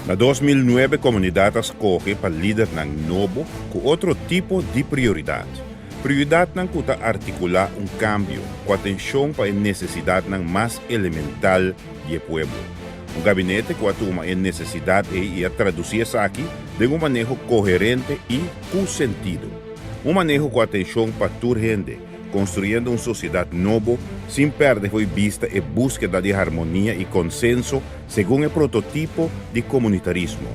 Na 2009 komunidat a skohe pa lidernan nobo ku otro tipo di prioridat. Prioridatnan ku ta artikulá un kambio ku atenshon pa e nesesidatnan mas elemental di e pueblo. Un gabinete ku a tuma e nesesidat ei i a tradusí esaki den un maneho koherente i ku sentido. Un maneho ku atenshon pa tur hende, konstruyendo un sosiedat nobo sin pèrdè fo'i bista e búskeda di harmonia i konsenso segun e prototipo di komunitarismo.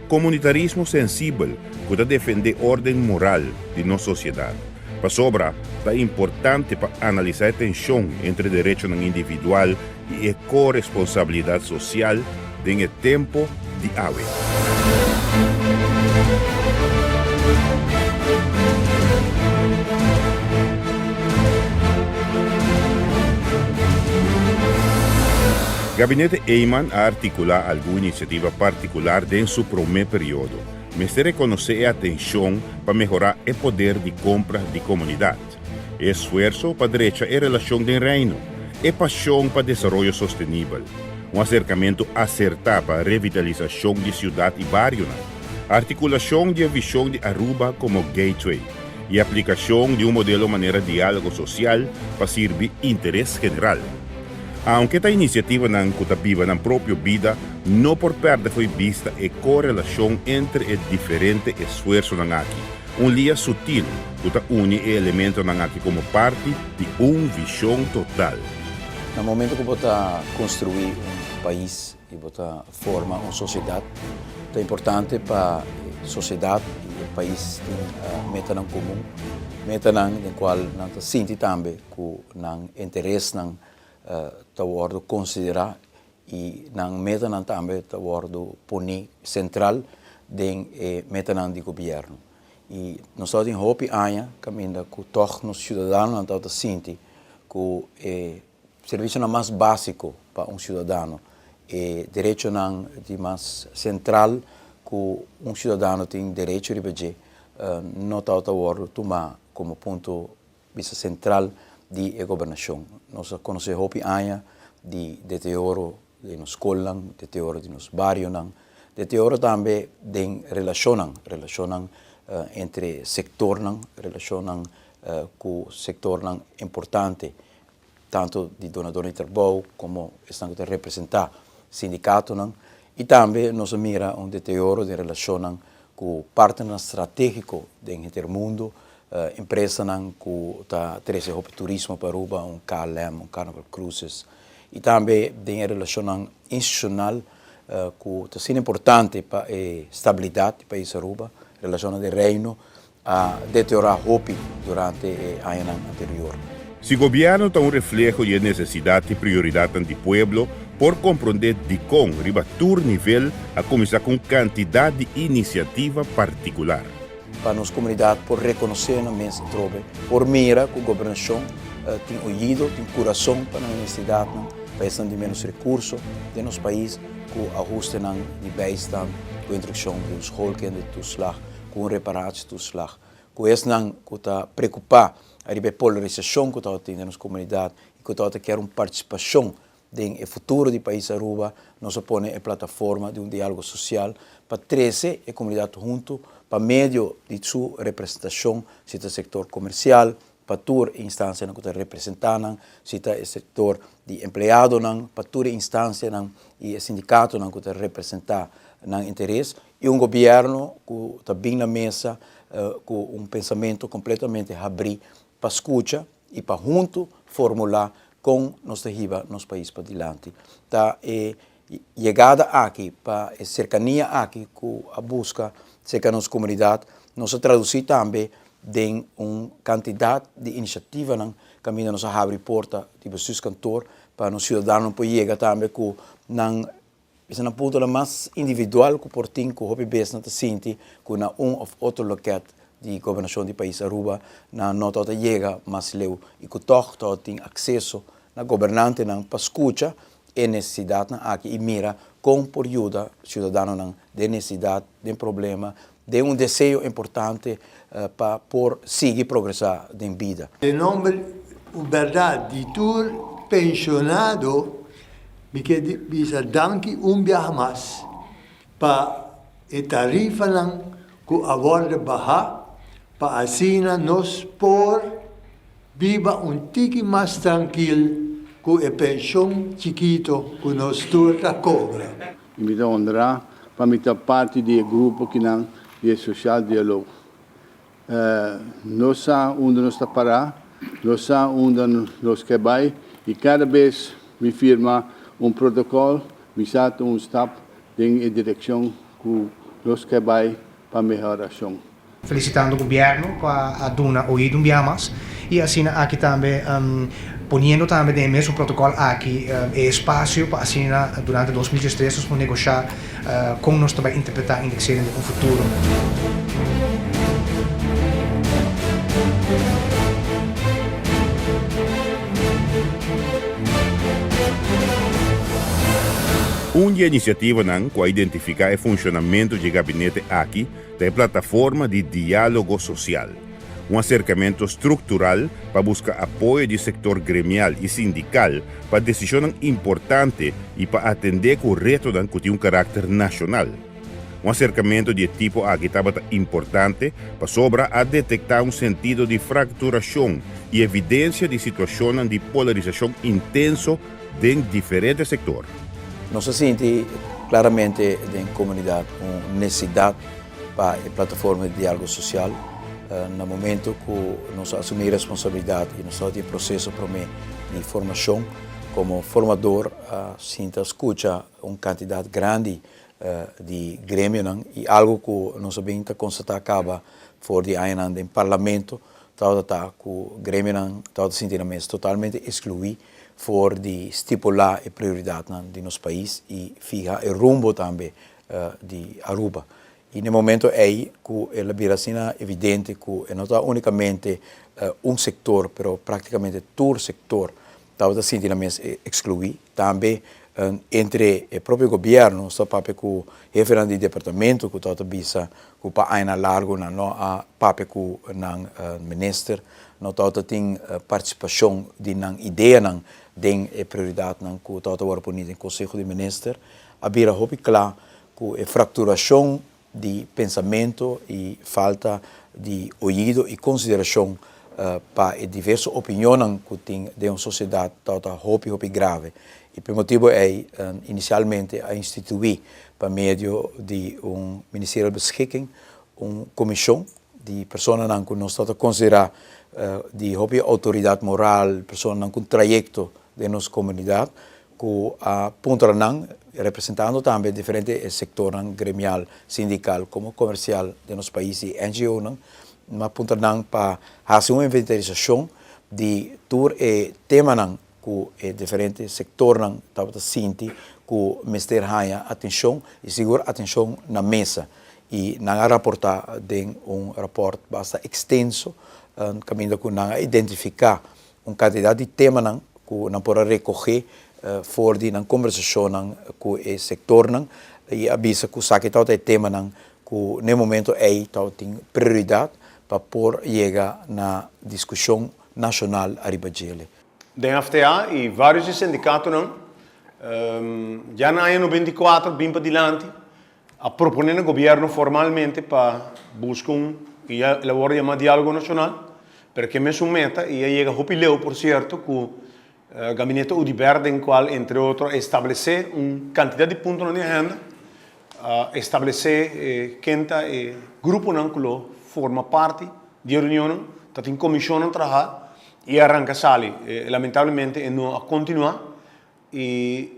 Komunitarismo sensibel ku ta defendé órden moral di nos sosiedat. Pasobra ta importante pa analisá e tenshon entre derechonan individual i e koresponsabilidat sosial den e tempo di awe. Gabinete Eman a artikulá algun inisiativa partikular den su promé periodo. Mester rekonosé e atenshon pa mehorá e poder di kompra di komunidat, e esfuerso pa drecha e relashon den Reino, e pashon pa desaroyo sostenibel, un aserkamentu asertá pa revitalisashon di siudat i barionan, artikulashon di e vishon di Aruba komo gateway i aplikashon di un modelo manera diálogo sosial pa sirbi interes general. Aunke ta inisiativanan ku ta biba nan propio bida, no por pèrdè fo'i bista e korelashon entre e diferente esfuersonan aki, un lia sutil ku ta uni e elementonan aki komo parti di un vishon total. Na momento ku bo ta konstruí un pais i bo ta forma un sosiedat, ta importante pa e sosiedat i e pais tin metanan komun, metanan den kual nan ta sinti tambe ku nan interesnan ta wòrdu konsiderá i nan metanan tambe ta wòrdu poní sentral den e metanan di gobièrnu. I nos tabatin hopi aña kaminda ku tòg nos siudadanonan tabata sinti ku e servisionan mas básiko pa un siudadano, e derechonan di mas sentral ku un siudadano tin derecho riba dje, no tabata wòrdu tumá komo punto Bisa sentral di e gobernashon. Nos a konosé hopi aña di deterioro den nos skolnan, deterioro di nos barionan, deterioro tambe den relashonnan, relashonnan entre sektornan, relashonnan ku sektornan importante, tantu di donadornan di trabou komo esnan ku ta representá sindikatonan. I tambe nos a mira un deterioro den relashonnan ku partnernan stratégiko den henter mundu, empresanan ku ta trese hopi turismo pa Aruba, un KLM, un Carnival Cruises, i tambe den e relashonnan institushonal ku ta asina importante pa e stabilidat di pais Aruba, relashonnan den Reino a deteriorá hopi durante e añanan anterior. Si gobièrnu ta un refleho di e nesesidat i prioridatnan di pueblo, por komprondé dikon riba tur nivel a kuminsá ku un kantidat di inisiativa partikular. Pa nos komunidat por rekonosé nan mes atrobe, por mira ku gobernashon tin oido, tin kurason pa nan nesesidatnan, pa esnan di ménos rekurso den nos pais, ku ahustenan di bijstand, ku introdukshon di un schoolkindertoeslag, ku un reparatietoeslag, ku esnan ku ta preokupá ariba e polarisashon ku tabata tin den nos komunidat i ku tabata kier un partisipashon den e futuro di pais Aruba, nos a pone e plataforma di un diálogo sosial pa trese e komunidat huntu pa medio di su representashon, si ta sektor komersial, pa tur e instansianan ku ta representá nan, si ta e sektor di empleadonan, pa tur e instansianan i e sindikatonan ku ta representá nan interes, i un gobièrnu ku ta bin na mesa ku un pensamentu kompletamente habrí pa skucha i pa huntu formulá kon nos ta hiba nos pais padilanti. Ta e yegada aki, pa e serkania aki ku a buska serka nos komunidat, nos a tradusí tambe den un kantidat di inisiativanan kaminda nos a habri porta di Bestuurskantoor pa nos siudadanonan por yega tambe ku nan. Bisa na puntonan mas individual ku por tin ku hopi bes nan ta sinti ku na un òf otro lokèt di gobernashon di pais Aruba nan no tabata yega mas leu i ku tòg tabata tin akseso na gobernantenan pa skucha e nesesidatnan aki i mira kon por yuda siudadanonan den nesesidat, den problema, den un deseo importante pa por sigui progresá den bida. Den nomber un berdad di tur pensionado mi ke bisa danki un biaha mas pa e tarifanan ku a worde baha pa asina nos por biba un tiki mas trankil ku e penshon chikito ku nos tur ta kobra. Mi ta honrá pa mi ta parti di e grupo kinan di e Social Dialoog. Nos sa unda nos ta pará, nos sa unda nos ke bai i kada bes mi firma un protokòl mi sa ta un stap den e direkshon ku nos ke bai pa mehorashon. Felicitando gobierno pa a duna oido un bia mas y asina aki tambe poniendo tambe den e mesun protocol aki e espacio pa asina durante 2013 nos por negosha con nos ta bay interpreta indexering den un futuro. Un di e inisiativanan ku a identifiká e funshonamentu dje gabinete aki ta e plataforma di diálogo sosial, un aserkamentu struktural pa buska apoyo di sektor gremial i sindikal pa desishonnan importante i pa atendé ku retonan ku tin un karakter nashonal. Un aserkamentu di e tipo aki tabata importante pasobra a detektá un sentido di frakturashon i evidensia di situashonnan di polarisashon intenso den diferente sektor. Nos a sinti klaramente den komunidat un nesesidat pa e plataforma di diálogo sosial. Na momento ku nos a asumí responsabilidat i nos tabata tin e proseso promé di formashon, komo formador a sinta skucha un kantidat grandi di gremionan i algu ku nos a bin ta konstatá kaba for di añanan den parlamento tabata ta ku gremionan tabata sinti nan mes totalmente ekskluí for di stipulá e prioridatnan di nos pais i fiha e rumbo tambe di Aruba. I na e momento ei ku el a bira asina evidente ku e no ta únikamente un sektor, pero práktikamente tur sektor tabata sinti nan mes ekskluí. Tambe entre e propio gobièrnu nos ta papia ku hefenan di departamento ku tabata bisa ku pa añanan largu nan no a papia ku nan minister, no tabata tin partisipashon di nan ideanan den e prioridatnan ku tabata wòrdu poni den Konseho di Minister. A bira hopi kla ku e frakturashon di pensamentu i falta di oido i konsiderashon pa e diverso opinionnan ku tin den un sosiedat tabata hopi hopi grave. I pa e motibu ei inisialmente a instituí pa medio di un Ministerial Beschikking un komishon di personanan ku nos tabata konsiderá di hopi outoridat moral, personanan ku un trayekto den nos komunidat, ku a puntra nan, representando tambe diferente e sektornan gremial, sindikal komo komersial den nos pais i NGOnan, a puntra nan pa hasi un inventarisashon di tur e temanan ku e diferente sektornan tabata sinti ku mester haña atenshon i sigur atenshon na mesa. I nan a raportá den un rapòrt basta ekstenso kaminda ku nan a identifiká un kantidat di temanan ku nan por a rekohé for di nan kombersashonnan ku e sektornan i a bisa ku esaki tabata e temanan ku na e momento ei tabatin prioridat pa por yega na diskushon nashonal ariba djele. Den FTA i vários di sindikatonan ya na aña 94 bin padilanti a proponé na gobièrnu formalmente pa buska un i a el a wòrdu yamá Diálogo Nashonal, pero ke mesun meta i a yega hopi leu por sierto ku Gabinete Oduber den kual entre otro a establesé un kantidat di puntonan di agenda, a establesé ken ta e gruponan ku lo forma parti di e reunionnan, ta tin komishonnan traha i a ranka sali. Lamentablemente e no a kontinuá I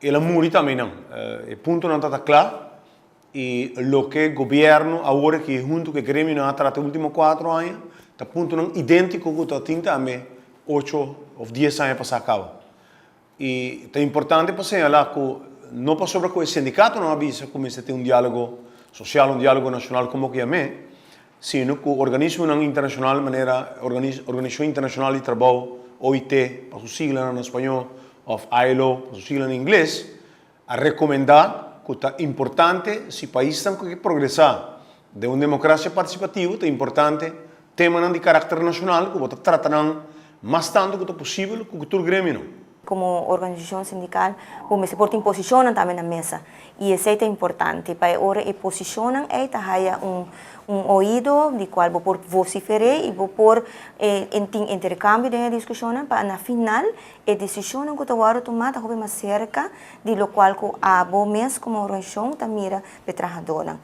el a muri tambe nan. E puntonan ta ta kla i loke gobièrnu awor aki huntu ku e gremionan a trata e ultimo kuatro aña ta puntonan idéntiko ku ta tin tambe ocho òf dies aña pasá kaba. I ta importante pa señalá ku no pasobra ku e sindikatonan a bisa ku mester tin un diálogo sosial, un diálogo nashonal komo ku yam'é, sino ku organismonan internashonal manera Organisashon Internashonal di Trabou, OIT, pa su siglanan na spañó, òf ILO, pa su sigla na ingles, a rekomendá ku ta importante si paisnan ku ke progresá den un demokrasia partisipativo ta importante temanan di karakter nashonal ku bo ta trata nan mas tantu ku ta posibel ku tur gremionan. Komo organisashon sindikal bo mester por tin posishonnan tambe na mesa i esei ta importante pa e ora e posishonnan ei ta haya un un oido di kual bo por vosifer'é i bo por tin interkambio den e diskushonnan pa na final E desishonnan ku ta wòrdu tumá ta hopi mas serka di lokual ku abo mes komo organisashon ta mira pa e trahadónan.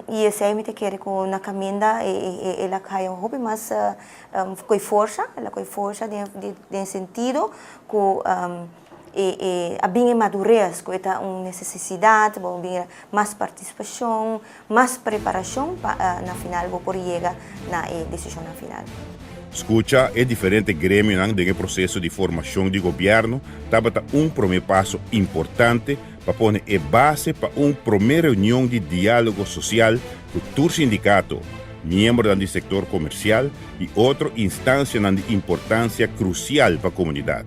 I esei mi ta kere ku na kaminda el a haya hopi mas koi forsa, el a koi forsa den sentido ku e a bin e madures ku e ta un nesesidat, bo a bin mas partisipashon, mas preparashon pa na final bo por yega na e desishonnan final. Skucha e diferente gremionan den e proseso di formashon di gobièrnu tabata un promé paso importante pa pone e base pa un promé reunion di diálogo sosial ku tur sindikato, miembronan di sektor komersial i otro instansianan di importansia krusial pa komunidat.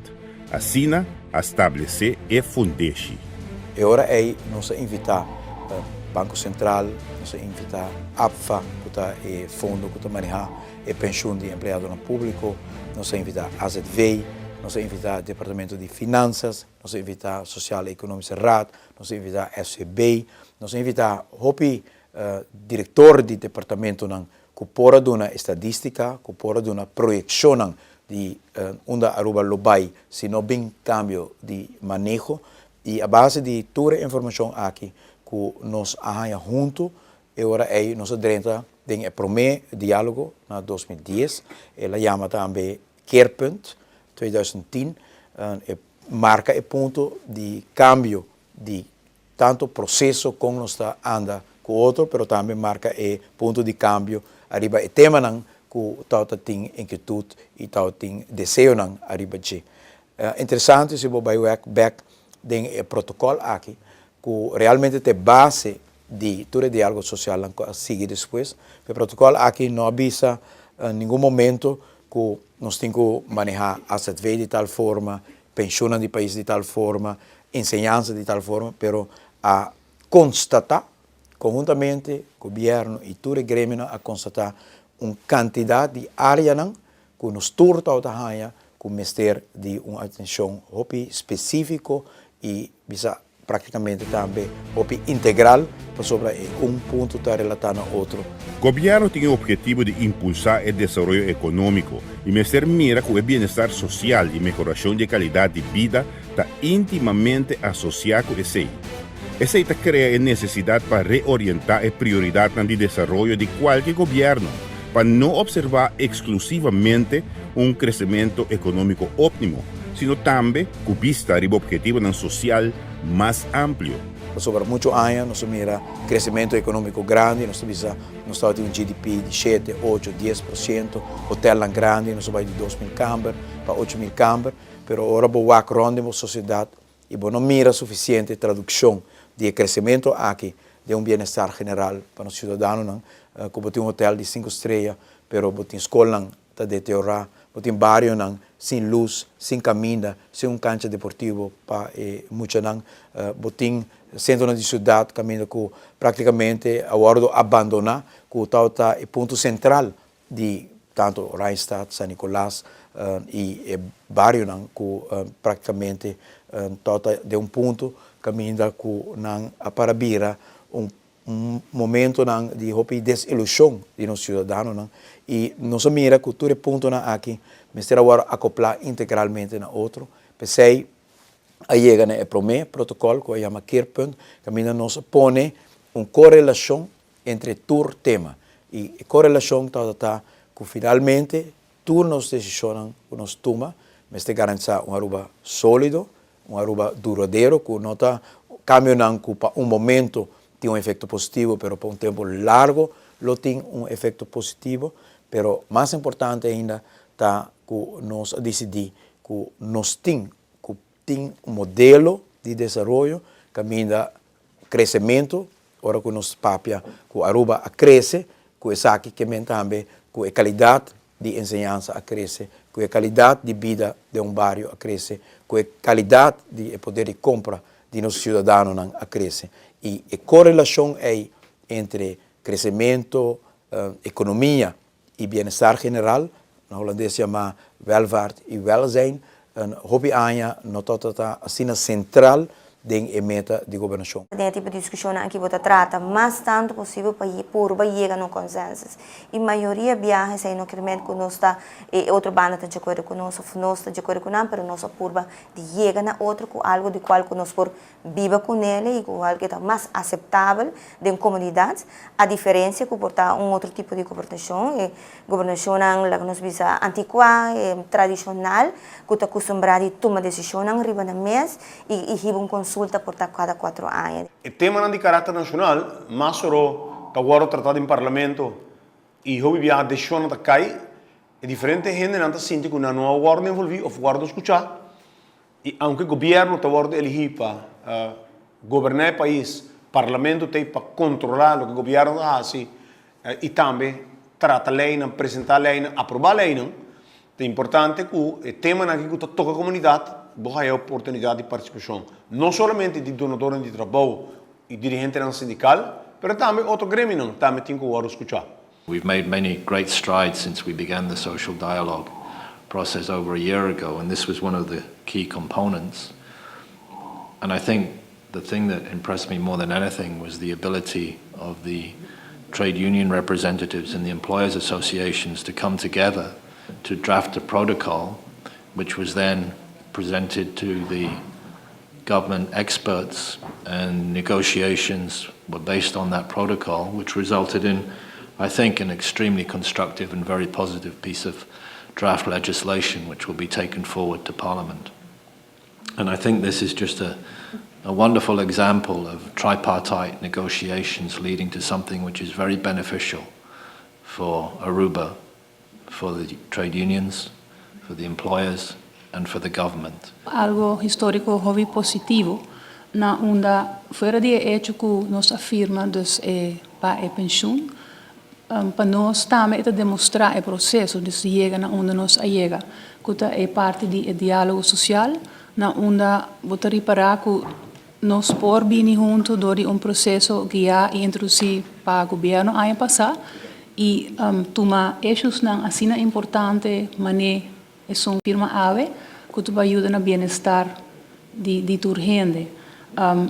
Asina a stablesé e fundeshi. E ora ei nos a invitá Banko Sentral, nos a invitá APFA, ku ta e fondo ku ta manehá e penshun di empleadonan públiko, nos a invitá AZV, nos a invitá Departamento di Finansas, nos a invitá Sociaal Economische Raad, nos a invitá FCB, nos a invitá hopi direktor di departamentonan ku por a duna estadístika, ku por a duna proyekshonnan di unda Aruba lo bai si no bin kambio di maneho. I a base di tur e informashon aki ku nos a haña huntu, e ora ei nos a drenta den e promé diálogo na 2010. El a yama tambe Keerpunt 2010. E marka e punto di kambio di tanto proceso con nos ta anda cu otro pero tambe marca e punto di cambio ariba e temanan cu tawata tin inquietud y tawata tin deseonan ariba dje. Interesante si bo bay wek bek den e protocol aki cu realmente ta e base di tur e dialogo socialnan cu a sigui despues. E protocol aki no a bisa ningun momento cu nos tin cu maneha azv di tal forma, pensioennan di pais di tal forma, enseñansa di tal forma, pero a constata conhuntamente gobierno y tur e gremionan a constata un cantidad di areanan cu nos tur tabata haña cu mester di un atencion hopi specifico y bisa Práktikamente tambe hopi integral pasobra e un punto ta relatá na otro. Gobièrnu tin e ophetivo di impulsá e desaroyo ekonómiko i mester mira ku e bienestar sosial i mehorashon di e kalidat di bida ta íntimamente asosiá ku esei. Esei ta krea e nesesidat pa reorientá e prioridatnan di desaroyo di kualke gobièrnu pa no opservá eksklusivamente un kresementu ekonómiko óptimo, sino tambe ku bista riba ophetivonan sosial mas amplio. Pasobra muchu aña nos a mira kresementu ekonómiko grandi, nos ta bisa nos tabatin un GDP di shete, ocho, 10%, hotelnan grandi nos a bai di 2000 kamber pa 8000 kamber, pero ora bo wak rònt den bo sosiedat i bo no mira sufisiente tradukshon di e kresementu aki den un bienestar general pa nos siudadanonan, ku bo tin un hotel di sinku strea pero bo tin skolnan ta deteriorá, bo tin barionan sin lus, sin kaminda, sin un kancha deportivo pa e muchanan, bo tin sentronan di siudat kaminda ku praktikamente a wòrdu abandoná, ku tabata e punto sentral di tantu Oranjestad, San Nicolas i e barionan ku praktikamente tabata den un punto kaminda ku nan a para bira un Un momentonan di hopi desilusion di nos ciudadanonan y nos a mira cu tur e puntonan aki mester a worde acopla integralmente na otro. P'esey a yega na e prome protocol cu a yama Keerpunt caminda nos a pone un corelacion entre tur tema y e corelacion tabata ta cu finalmente tur nos decisionnan cu nos tuma mester garantisa un Aruba solido, Un Aruba duradero cu no ta cambionan cu pa un momento tin un efecto positivo pero pa un tempo largo lo tin un efecto positivo. Pero mas importante ainda ta cu nos a dicidi cu nos tin cu tin un modelo di desaroyo kaminda kresementu, ora ku nos papia ku Aruba a krese, ku esaki ke men tambe ku e kalidat di enseñansa a krese, ku e kalidat di bida den un bario a krese, ku e kalidat di e poder di kompra di nos siudadanonan a krese. I e korelashon ei entre kresementu, ekonomia i bienestar general, na hulandes yamá welvaart i welzijn, hopi aña no tabata ta asina sentral den e meta di gobernashon. Den e tipo di diskushonnan aki bo ta trata mas tantu posibel pa purba yega na un konsensus. I mayoria biaha esei no kier ment ku nos ta e otro banda ta djakuerdo ku nos òf nos ta djakuerdo ku nan, pero nos a purba di yega na otro ku algu di kual ku nos por biba ku nele i ku algu ku ta mas aseptabel den komunidat, a diferensia ku por ta un otro tipo di gobernashon, e gobernashonnan laga nos bisa antikuá, e tradishonal, ku ta kustumbrá di tuma desishonnan riba nan mes i hiba un konsulta por ta kada kuatro aña. E temanan di karakter nashonal mas oro ta wòrdu tratá den parlamento i hopi biaha desishonnan ta kai, e diferente hendenan ta sinti ku nan no a wòrdu envolví òf wòrdu skuchá. I aunke gobierno ta wordo eligi pa goberna e pais, parlamento ta ei pa controla loke gobierno ta haci i tambe trata leynan, presenta leynan, aproba leynan, ta importante cu e temanan aki cu ta toca comunidad bo haya oportunidad di participacion, no solamente di donadornan di trabou i dirigentenan sindical, pero tambe otro gremionan tambe tin cu wordo scucha. We've made many great strides since we began the social dialogue process over a year ago, and this was one of the key components. And I think the thing that impressed me more than anything was the ability of the trade union representatives and the employers associations to come together to draft a protocol, which was then presented to the government experts and negotiations were based on that protocol, which resulted in, I think, an extremely constructive and very positive piece of draft legislation which will be taken forward to Parliament. And I think this is just a, a wonderful example of tripartite negotiations leading to something which is very beneficial for Aruba, for the trade unions, for the employers and for the government. Algo historico hopi positivo na unda fuera di e hecho cu nos a firma dus e pa e pensioen, pa nos tambe e ta demostra e proceso dus yega na unda nos a yega cu ta e parti di e dialogo social na unda bo ta ripara cu Nos por bini hunto dor di un proceso guiá i introducí pa gobierno aña pasá i tuma eshusnan asina importante mané esun firma awe ku ta bai yuda na bienestar di di tur hende.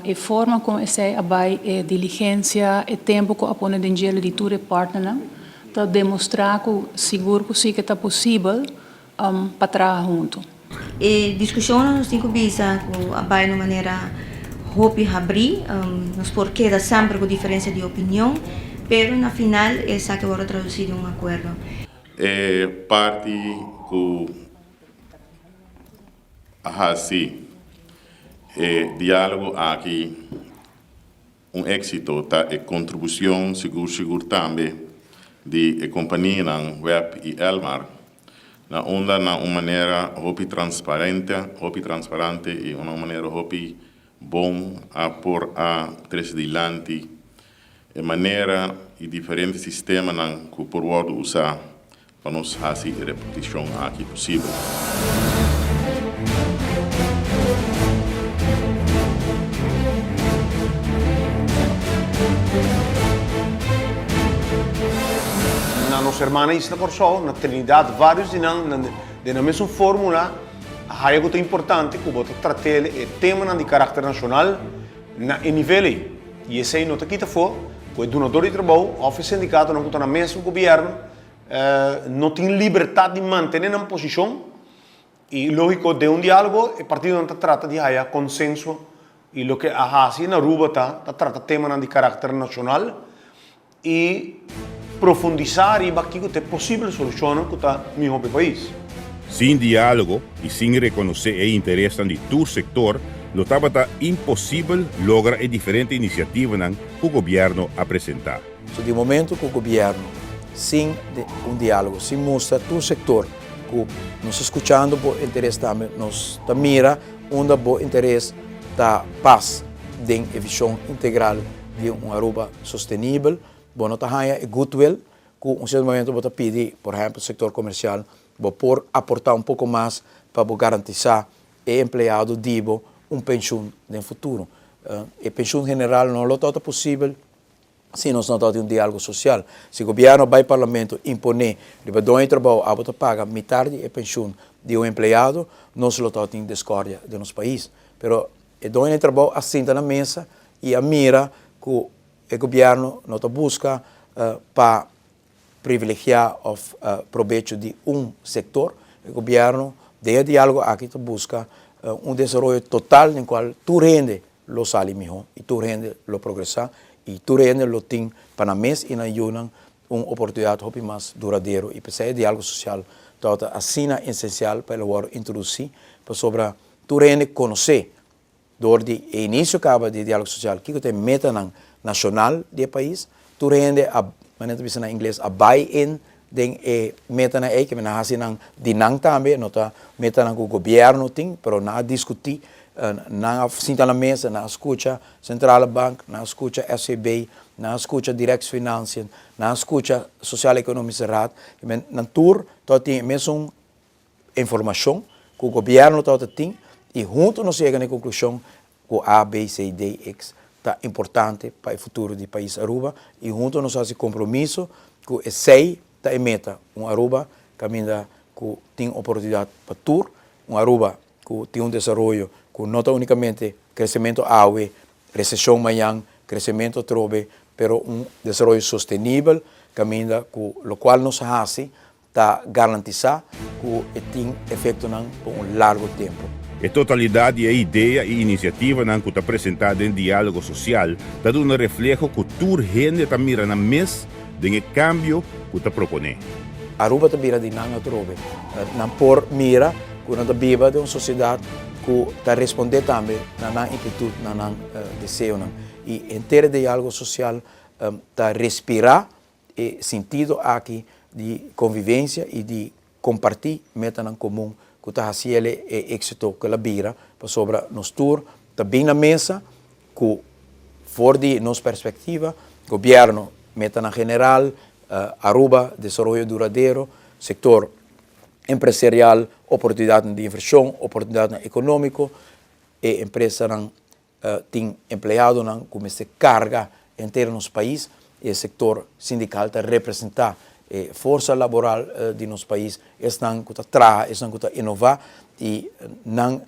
E forma kon esei a bai, e diligensia, e tempu ku a pone den djele di tur e partnernan ta demostrá ku sigur ku si ke ta posibel pa traha huntu. E diskushonnan nos tin ku bisa ku a bai na un manera hopi habrí. Nos por keda semper ku diferensia di opinion, pero na final esaki a wòrdu tradusí den un akuerdo. E parti ku a hasi e diálogo aki Un éxito ta e contribucion sigur sigur tambe di e companianan web y Elmar, na unda na un manera hopi transparente, hopi transparante y una manera hopi bon a por a trece dilanti e manera y diferente sistemanan cu por wordo usa Pa nos hasi e repartishon aki posibel. Na nos hermana isla Kòrsou, na Trinidad, vários di nan nan den nan mesun fórmula a haya ku ta importante ku bo ta trat'el e temanan di karakter nashonal na e nivel ei. I esei no ta kita afó ku e dunador di trabou òf e sindikatonan ku ta na mes ku gobièrnu no tin libertad di mantene nan posicion y logico den un dialogo e partidonan ta trata di haya consenso y loke a haci na Aruba ta ta trata temanan di caracter nacional y profundisa riba kico ta e posibel solucionnan cu ta miho pa e pais. Sin dialogo y sin reconoce e interesnan di tur sector lo tabata imposibel logra e diferente iniciativanan cu gobierno a presenta. So di momento cu gobierno sin un dialogo, sin mustra tur sector cu nos ta scuchando bo interes tambe, nos ta mira unda bo interes ta pas. den e vision integral di un Aruba sostenibel, bo no ta haña e goodwill ku un sierto momento bo ta pidi, por ehempel sector comercial, bo por aporta un poco mas pa bo garantisa e empleado di bo un penshun den futuro. E penshun general no lo tabata posibel si nos no tabatin un diálogo sosial. Si gobièrnu bai parlamento imponé riba doño di trabou abo ta paga mitar di e penshun di un empleado, nos lo tabatin deskòrdia den nos pais. Pero e doño di trabou a sinta na mesa i a mira ku e gobièrnu no ta buska pa privilegiá òf probecho di un sektor. E gobièrnu den e diálogo aki ta buska un desaroyo total den kual tur hende lo sali mihó i tur hende lo progresá i tur hende lo tin pa nan mes i nan yunan un oportunidat hopi mas duradero i p'esei e diálogo sosial tabata asina esensial pa el a wòrdu introdusí pasobra tur hende konosé Dor di e inicio caba di e dialogo social, kico ta e metanan nacional di e pais? Tur hende a, manera ta bisa na ingles, a buy in den e metanan ey, ke nan haci nan di nan tambe, no ta metanan cu gobierno tin, pero nan a discuti, nan a sinta na mesa, nan a scucha Centrale Bank, nan a scucha FCB, nan a scucha Directie Financiën, nan a scucha Sociaal Economische Raad, nan tur tabatin e mesun informashon ku gobièrnu tabata tin i huntu nos yega na e konklushon ku A, B, C, D, X ta importante pa e futuro di pais Aruba i huntu nos hasi kompromiso ku esei ta e meta, un Aruba kaminda ku tin oportunidat pa tur, un Aruba ku tin un desaroyo ku no ta unikamente kresementu awe, reseshon mañan, kresementu atrobe, pero un desaroyo sostenibel kaminda ku lokual nos hasi Ta garantisá ku e tin efektonan pa un largo tempu. E totalidat di e idea i inisiativanan ku ta presentá den Diálogo Sosial ta duna refleho ku tur hende ta mira nan mes den e kambio ku ta proponé. Aruba ta bira di nan atrobe. Nan por mira ku nan ta biba den un sosiedat ku ta respondé tambe na nan inkietut, na nan deseonan. I henter e Diálogo Sosial ta respirá E sintido aki di convivencia y di comparti metanan comun cu ta haciele e exito cu el a bira, pasobra nos tur ta bin na mesa cu for di nos perspectiva, gobierno, metanan general, Aruba, desaroyo duradero, sector empresarial, oportunidadnan di inversion, oportunidadnan economico, e empresanan Tin empleadonan ku mester karga henter nos pais. E sektor sindikal ta representá e forsa laboral di nos pais, esnan ku ta traha, esnan ku ta inová i nan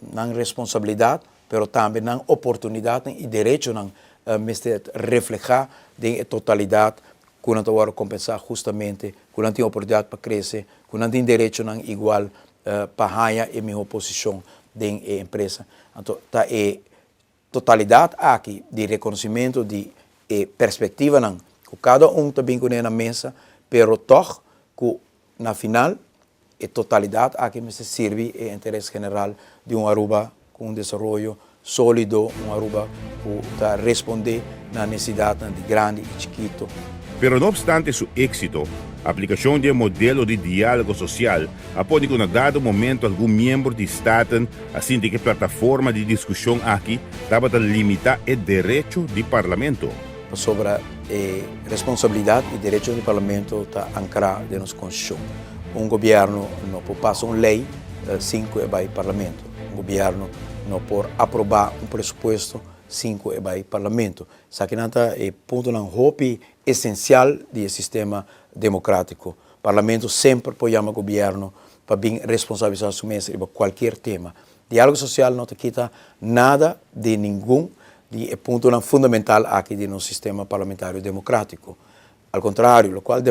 nan responsabilidat pero tambe nan oportunidatnan i derechonan mester reflehá den e totalidat ku nan ta wòrdu kompensá hustamente, ku nan tin oportunidat pa krese, ku nan tin derechonan igual pa haña e mihó posishon den e empresa. Anto ta e totalidat aki di rekonosimentu di e perspektivanan ku kada un ta bin kuné na mesa, pero tòg ku na final e totalidat aki mester sirbi e interes general di un Aruba ku un desaroyo sólido, un Aruba ku ta respondé na nesidatnan di grandi i chikito. Pero no opstante su éksito, aplikashon di e modelo di diálogo sosial a pone ku na dado momento algun miembro di Staten a sinti ku e plataforma di diskushon aki tabata limitá e derecho di Parlamento. Pasobra e responsabilidat i derecho di Parlamento ta ankrá den nos Konstitushon. Un gobièrnu no por pasa un lei sin ku e bai Parlamento. Un gobièrnu no por aprobá un presupuesto sin ku e bai Parlamento. Esakinan ta e puntonan hopi esensial di e sistema demokratiko. Parlamento semper por yama gobièrnu pa bin responsabilisá su mes riba kualkier tema. Diálogo sosial no ta kita nada di ningun di e puntonan fundamental aki di nos sistema parlamentario demokratiko. Al kontrario, lokual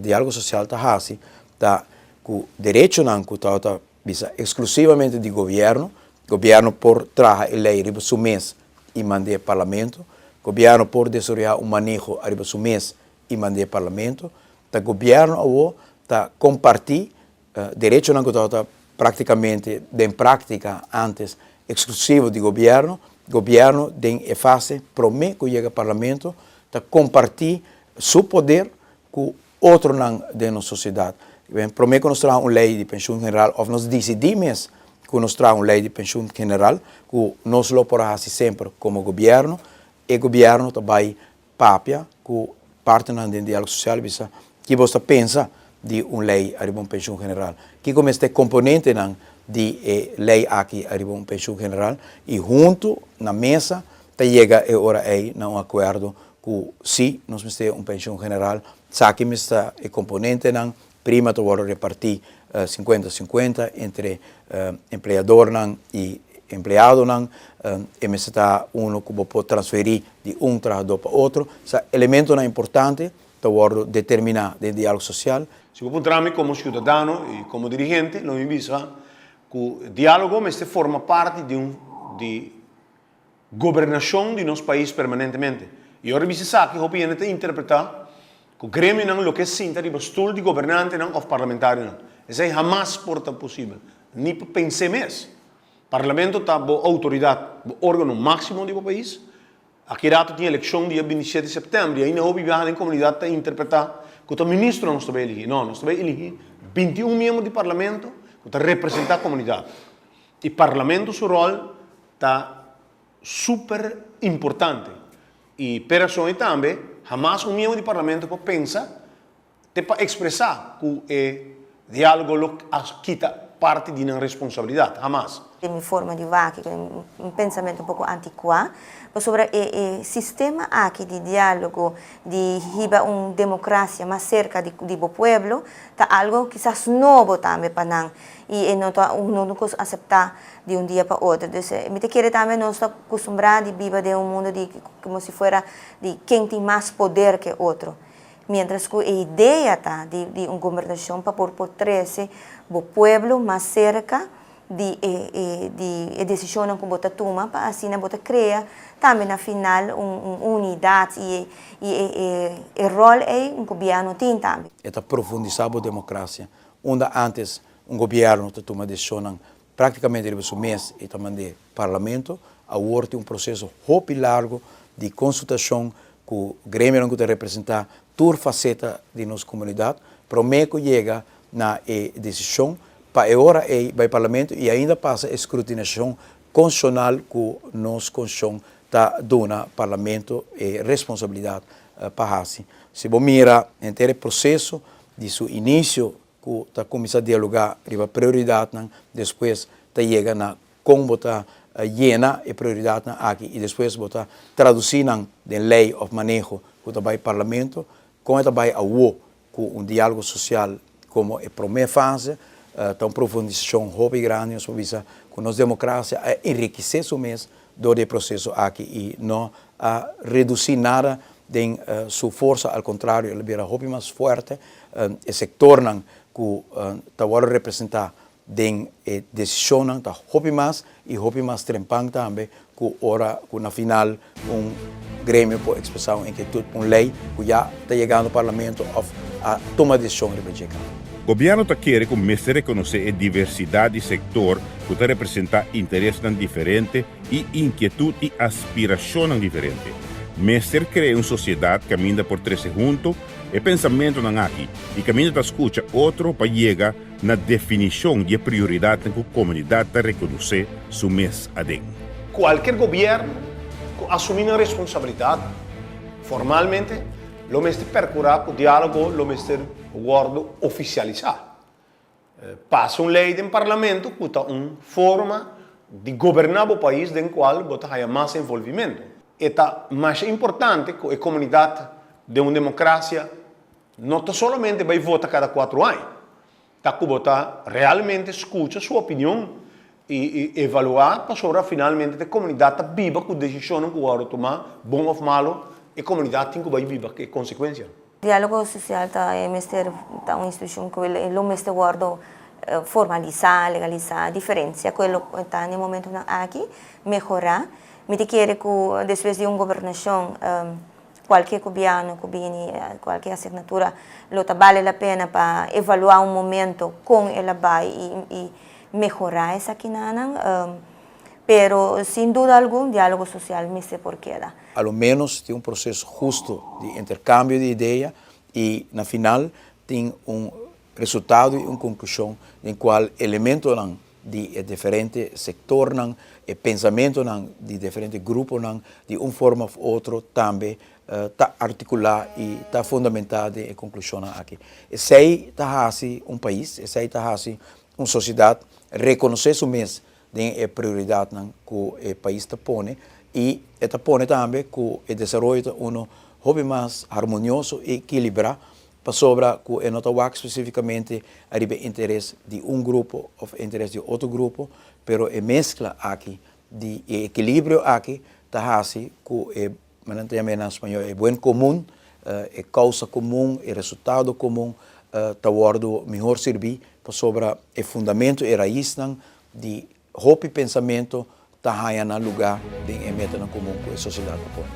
diálogo sosial ta hasi ta ku derechonan ku tabata bisa eksklusivamente di gobièrnu, gobièrnu por traha e lei riba su mes i mand'é parlamento, gobièrnu por desaroyá un maneho ariba su mes i mand'é parlamento, ta gobièrnu awor ta kompartí derechonan ku tabata praktikamente den práktika ántes eksklusivo di gobièrnu, gobièrnu den e fase promé ku yega parlamento ta kompartí su poder ku otronan den nos sosiedat. Promé ku nos traha un lei di penshun general òf nos disidí mes ku nos traha un lei di penshun general ku nos lo por a hasi semper komo gobièrnu, e gobièrnu ta bai papia ku partnernan den diálogo sosial bisa ki bos ta pensa di un lei ariba un penshun general, kiko mester komponentenan di e lei aki ariba un penshun general i huntu na mesa ta yega e ora ei na un akuerdo ku si nos mester un penshun general, esaki mester ta e komponentenan, prima ta wòrdu repartí sinkuenta sinkuenta entre empleadornan i empleadonan, e mester ta unu ku bo por transferí di un trahadó pa otro. Sa elementonan importante ta wòrdu determiná den diálogo sosial. Si bo puntra mi komo siudadano i komo dirigente, lo mi bisa ku diálogo mester forma parti di un di Gobernashon di nos pais permanentemente. I ora bisa esaki hopi hende ta interpretá ku gremionan lo ke sinta riba stul di gobernantenan òf parlamentarionan. Esei hamas por ta posibel, ni pa pens'é mes. Parlamento ta bo outoridat, bo órgano máksimo di bo pais. Aki rato tin elekshon dia 27 di sèptèmber i ainda hopi biaha den komunidat ta interpretá ku ta ministronan nos ta bai eligí. No, nos ta bai eligí 21 miembro di parlamento ku ta representá komunidat. I parlamento su ròl ta super importante y p'e razon ey tambe hamas un miembro di parlamento por pensa te pa expresa cu e dialogo lo a kita parti di nan responsabilidad, hamas. Den mi forma di wak cu un pensamento un poco anticua, pasobra e e sistema aki di dialogo, di hiba un democracia mas cerca di di bo pueblo, ta algo kisas nobo tambe pa nan y e no ta un no cos acepta di un dia pa otro. Dus mi ta kere tambe nos ta kustumbrá di biba den un mundu di komo si fuera di ken tin mas poder ke otro. Miéntras ku e idea ta di di un gobernashon pa por por trese bo pueblo mas serka di e e di e desishonnan ku bo ta tuma pa asina bo ta krea tambe na final un un unidat i e i e e e ròl ei un gobièrnu tin tambe. E ta profundisá bo demokrasia. Unda ántes un gobièrnu ta tuma desishonnan Práktikamente riba su mes e ta mand'é Parlamento. Awor tin un proseso hopi largo di konsultashon ku gremionan ku ta representá tur faseta di nos komunidat promé ku yega na e desishon pa e ora ei bai Parlamento i ainda pasa e skrutinashon konstitushonal ku nos konstitushon ta duna Parlamento e responsabilidat pa hasi. Si bo mira henter e proseso di su inisio ku ta kuminsá dialogá riba prioridatnan, despues ta yega na kon bo ta yena e prioridatnan aki i despues bo ta tradusí nan den lei òf maneho ku ta bai parlamento. Kon e ta bai awo ku un diálogo sosial komo e promé fase ta un profundisashon hopi grandi, nos por bisa ku nos demokrasia a enrikisé su mes dor di e proseso aki i no a redusí nada den su forsa, al kontrario el a bira hopi mas fuerte. E sektornan ku ta wòrdu representá den e desishonnan ta hopi mas i hopi mas trempan tambe ku ora ku na final un gremio por ekspresá un inkietut pa un lei ku ya ta yegando parlamento òf a tuma desishon riba dje kaba. Gobièrnu ta kere ku mester rekonosé e diversidat di sektor ku ta representá interesnan diferente i inkietut i aspirashonnan diferente. Mester krea un sosiedat kaminda por trese hunto e pensamentunan aki i kaminda ta skucha otro pa yega na definishon di e prioridatnan ku komunidat ta rekonosé su mes aden. Kualker gobièrnu ku asumí nan responsabilidat formalmente lo mester perkurá ku diálogo lo mester wòrdu ofisialisá. Pasa un lei den parlamento ku ta un forma di goberná bo pais den kual bo ta haña mas envolvimentu. E ta masha importante ku e komunidat den un demokrasia no ta solamente bai vota kada kuatro aña, ta ku bo ta realmente skucha su opinion i evaluá pasobra finalmente ta e komunidat ta biba ku desishonnan ku wòrdu tumá, bon òf malu, e komunidat tin ku bai biba ku e konsekuensianan. Diálogo sosial ta e mester ta un institushon ku e lo mester wòrdu formalisá, legalisá, diferensia ku e lo ta na e momentunan aki, mehorá. Mi ta kere ku despues di un gobernashon Kualke gobièrnu ku bini, kualke asignatura lo ta bale la pena pa evaluá un momento kon el a bai i mehorá esakinanan. Pero sin duda algun diálogo sosial mester por keda. A lo ménos tin un proseso hustu di interkambio di idea i na final tin un resultado i un konklushon den kual elementonan. di e diferente sektornan, e pensamentonan di diferente gruponan di un forma òf otro tambe ta artikulá i ta fundamentá den e konklushonnan aki. Esei ta hasi un pais, esei ta hasi un sosiedat rekonosé su mes den e prioridatnan ku e pais ta pone i e ta pone tambe ku e desaroyo ta uno hopi mas harmonioso i ekilibrá pasobra ku e no ta wak spesifikamente ariba e interes di un grupo òf e interes di otro grupo, pero e meskla aki di e ekilibrio aki ta hasi ku e Nan ta yam'é na spañol e buen komun, e kousa komun, e resultado komun ta wòrdu mihor sirbí pasobra e fundamentu, e raisnan di hopi pensamentu ta haña nan lugá den e metanan komun ku e sosiedat ta pone.